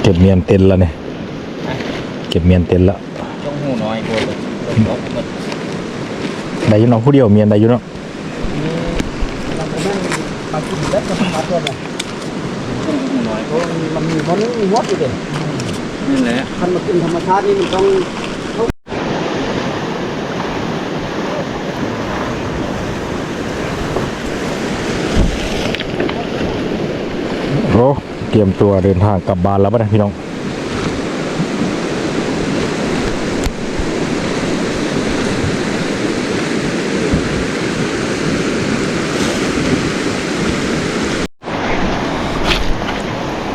ກັບເມຍນເຕັນລະນີ້ ເກັບເມຍນເຕັນລະ ຈົ່ງຫູນ້ອຍໂພດ ໄດ້ຢູ່ເນາະ ຜູ້ດຽວເມຍນໄດ້ຢູ່ເນາະ. ມັນກິນແບບທຳມະຊາດເລີຍນະ ມັນມີບ່ອນໜຶ່ງມີໝົດຢູ່ເດ້ ນີ້ແຫຼະ ຄັນມາກິນທຳມະຊາດນີ້ມັນຕ້ອງ ໂອ້ ກຽມຕົວເດີນທາງກັບບ້ານແລ້ວບັດນີ້ພີ່ນ້ອງ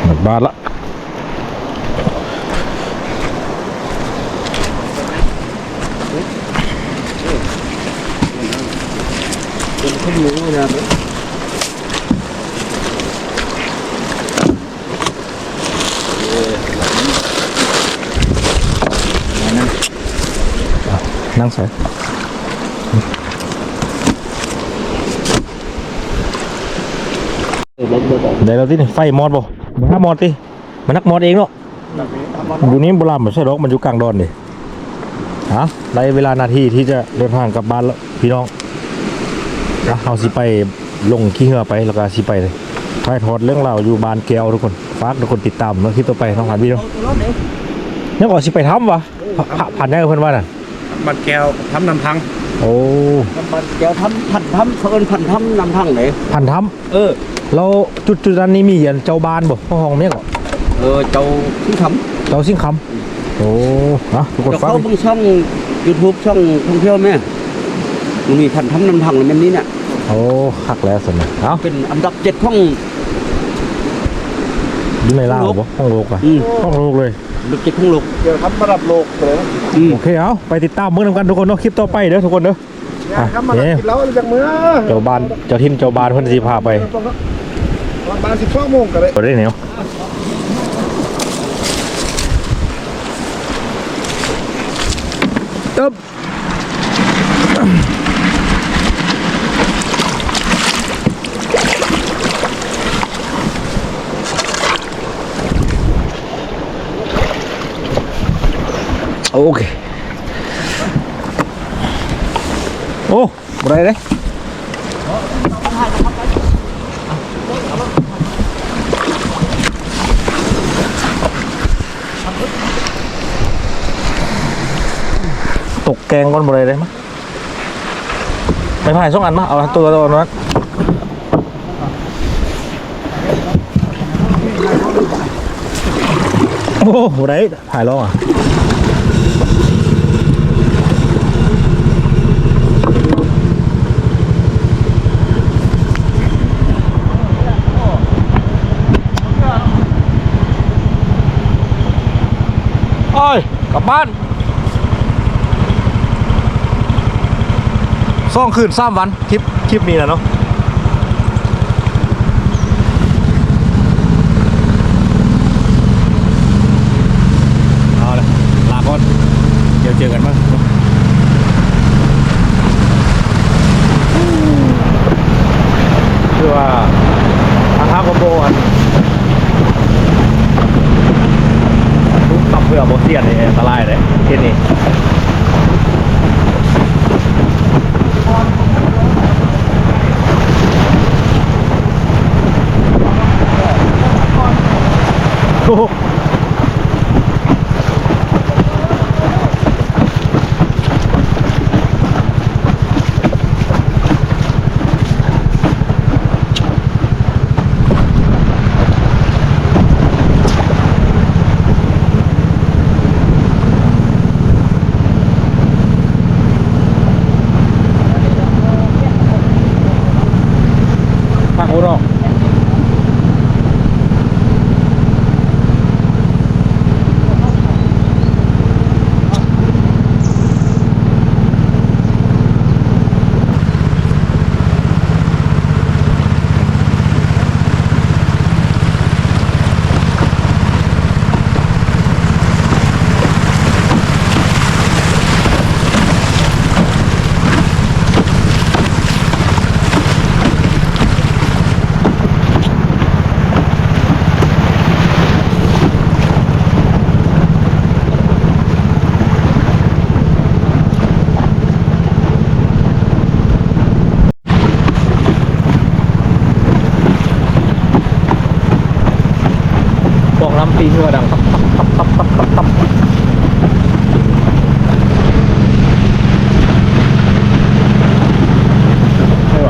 ຮອດບ້ານລະ ນັ່ງໃສ ໄດ້ແລ້ວຕິນີ້ ໄຟມອດບໍ່ ບໍ່ຫາມອດຕິ ມັນນັກມອດເອງເນາະ. ຢູ່ນີ້ບໍ່ລາມບໍ່ໃຊ່ດອກ ມັນຢູ່ກາງດອນເດ້. ເອົາ ໄດ້ເວລານາທີທີ່ຈະເດີນທາງກັບບ້ານແລ້ວພີ່ນ້ອງ. ເຮົາຊິໄປລົງຂີ່ເຮືອໄປ ແລ້ວກໍຊິໄປຖ່າຍທອດເລື່ອງລາວຢູ່ບ້ານແກ້ວທຸກຄົນ. ຝາກທຸກຄົນຕິດຕາມເນາະ ຄລິບຕໍ່ໄປເນາະ ຫານວິດີໂອ. ຍັງກໍຊິໄປຖ້ຳວະ? ພະ ພະ ພັນຫຍັງເພິ່ນວ່ານັ້ນ? ບ້ານແກ້ວ ຖ້ຳນ້ຳພັງ. ໂອ້ ບ້ານແກ້ວ ຖ້ຳ ພັນ ຖ້ຳ ເຂົາເອີ້ນພັນຖ້ຳນ້ຳພັງເດ້ ພັນຖ້ຳ. ເອີ ແລ້ວຈຸດ ຈຸດນັ້ນນີ້ມີອັນເຈົ້າບ້ານບໍ່? ເຂົາຮ້ອງແມ່ນກໍ ເອີ ເຈົ້າສິງຄຳ ເຈົ້າສິງຄຳ. ໂອ້ ເອົາ ທຸກຄົນ ເຈົ້າເຂົ້າເບິ່ງຊ່ອງຢູທູບ ຊ່ອງທ່ອງທ່ຽວແມ່ ມັນມີພັນຖ້ຳນ້ຳພັງແມ່ນນີ້ນະ. ໂອ້ ຄັກແລ້ວຊັ້ນນະ. ເອົາ ເປັນອັນດັບເຈັດຂອງ ຢູ່ໃນລາວບໍ່? ຂອງໂລກ ຂອງໂລກ ອືມ ຂອງໂລກເລີຍ ອັນດັບເຈັດຂອງໂລກ ເຈົ້າຖ້ຳລະດັບໂລກເລີຍ. ອືມ ໂອເຄ ເອົາ ໄປຕິດຕາມເບິ່ງນຳກັນທຸກຄົນເນາະ ຄລິບຕໍ່ໄປເດີທຸກຄົນເດີ. ເຈົ້າບ້ານ ເຈົ້າຖິ່ນເຈົ້າບ້ານເພິ່ນຊິພາໄປ ປະມານສິບສອງໂມງກໍໄດ້ ບໍ່ໄດ້ແນວ. ໂອເຄ ໂອ້ ບໍ່ໄດ້ເດ້ ຕົກແກງກ່ອນ ບໍ່ໄດ້ເດ້. ມາ ໄມ້ພາຍສອງອັນມາ ເອົາຕົວ ຕົວນັ້ນ ໂອ້ ບໍ່ໄດ້ ຖ່າຍລອງອ່ະ ໂອ້ຍ ກັບບ້ານ ສອງຄືນສາມວັນ ຄລິບ ຄລິບນີ້ນະເນາະ. ເອົາລະ ລາກ່ອນ ດຽວເຈີກັນໃໝ່. ຄືວ່າ ທາງເຮົາກໍບໍ່ອັນ ທຸບກັບເພື່ອບໍ່ສຽນນີ້ອັນຕະລາຍເດ້ ເຂດນີ້. ໂອ້ໂຫ. ໂ ຕີເຮືອດັງຕັບ ຕັບ ຕັບ ຕັບ ຕັບ ຕັບ ຕັບ ເອີ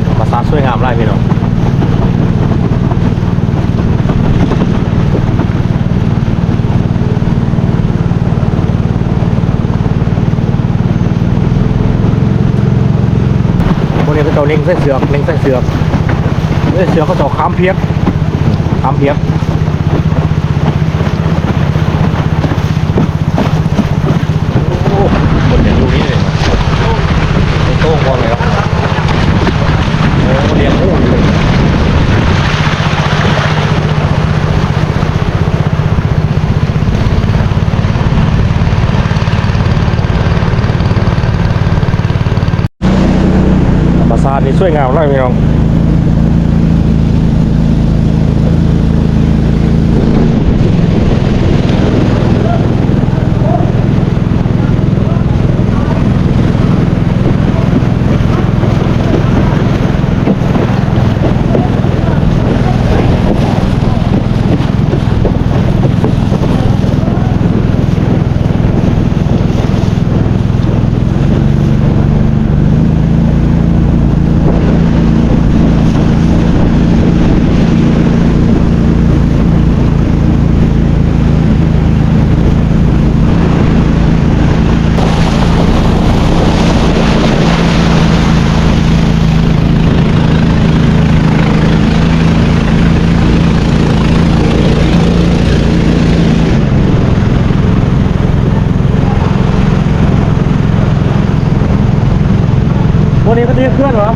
ທຳມະຊາດສວຍງາມຫຼາຍພີ່ນ້ອງ. ພວກນີ້ເຂົາເຈົ້າເລັ່ງໃສ່ເຊືອກ ເລັ່ງໃສ່ເຊືອກ ເອີ ເຊືອກເຂົາເຈົ້າຄາມພຽກ ຄາມພຽກ. ໂອ້ ຄົນຍັງຢູ່ນີ້ເລີຍ ໂຕ້ງໆ ເນາະ. ໂອ້ ລ້ຽງໝູຢູ່. ທຳມະຊາດນີ້ສວຍງາມຫຼາຍພີ່ນ້ອງ. ໂອ້ ບ່ອນນີ້ເຂົາຈະເຮັດເຂື່ອນຫວາ?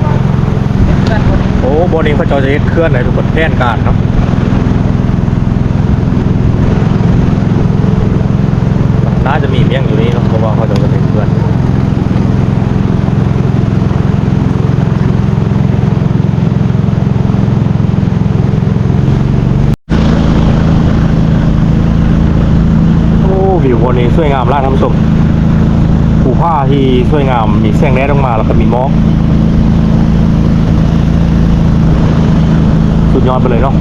ໂອ້ ບ່ອນນີ້ເຂົາເຈົ້າຈະເຮັດເຂື່ອນໃຫ້ທຸກຄົນ ແຜນການເນາະ. ໜ້າຈະມີວຽງຢູ່ນີ້ເນາະ ເພາະວ່າເຂົາເຈົ້າຈະເຮັດເຂື່ອນ. ໂອ້ ວິວບ່ອນນີ້ສວຍງາມຫຼາຍທ່ານຜູ້ຊົມ ພູຜາທີ່ສວຍງາມ ມີແສງແດດອອກມາ ແລ້ວກໍມີໝອກ ສຸດຍອດໄປເລີຍເນາະ.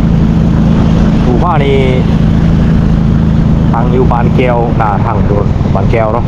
ພູຜານີ້ຕັ້ງຢູ່ບ້ານແກ້ວ ໜ້າທາງໂດນບ້ານແກ້ວເນາະ. ໂ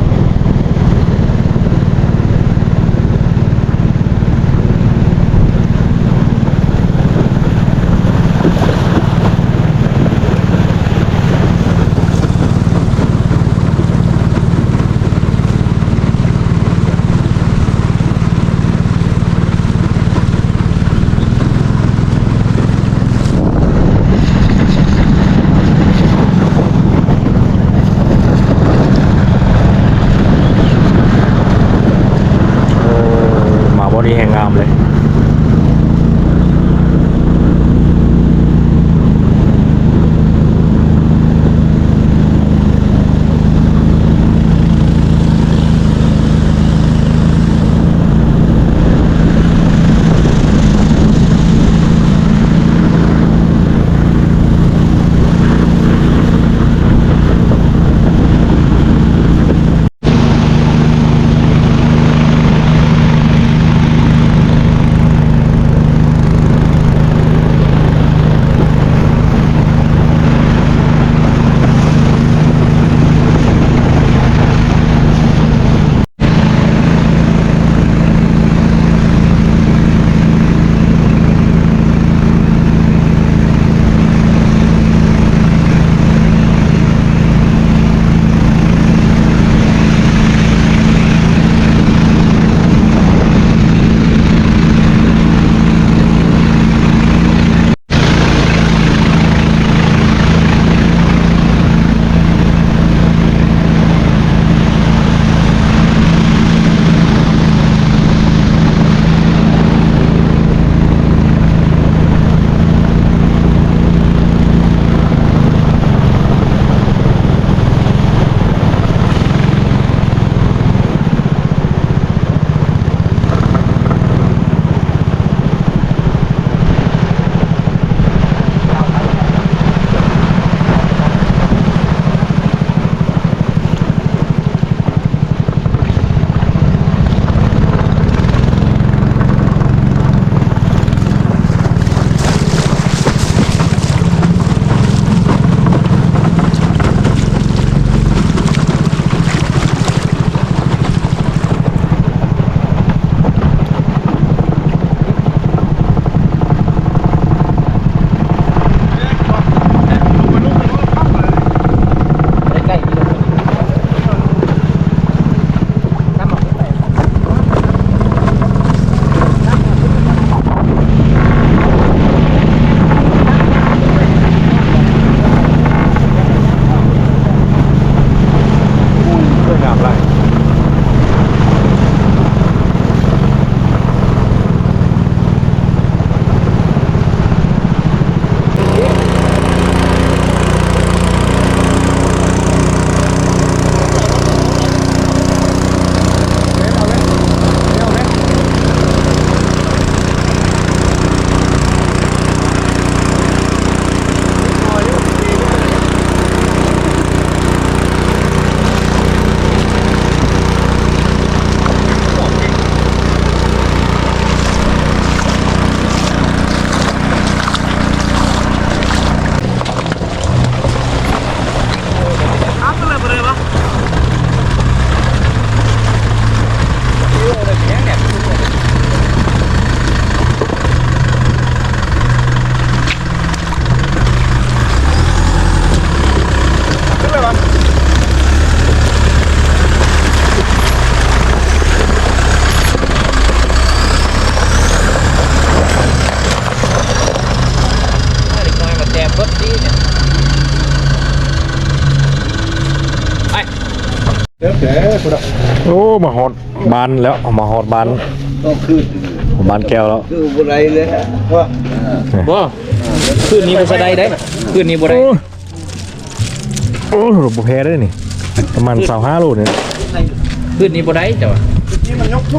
ໂອ້ ມາຮອດບ້ານແລ້ວ ມາຮອດບ້ານ ຕ້ອງຄືນ ບ້ານແກ້ວແລ້ວ ຄືບໍ່ໄດ້ເລີຍ ບໍ່ ຄືນນີ້ບໍ່ສະໄດ້ເດ້ ຄືນນີ້ບໍ່ໄດ້ ໂອ້ ໂອ້ ບໍ່ແພ້ເດ້ນີ້ ປະມານຊາວຫ້າໂລນີ້ ຄືນນີ້ບໍ່ໄດ້ເຈົ້າວ່າ ທີ່ມັນຍົກທຸ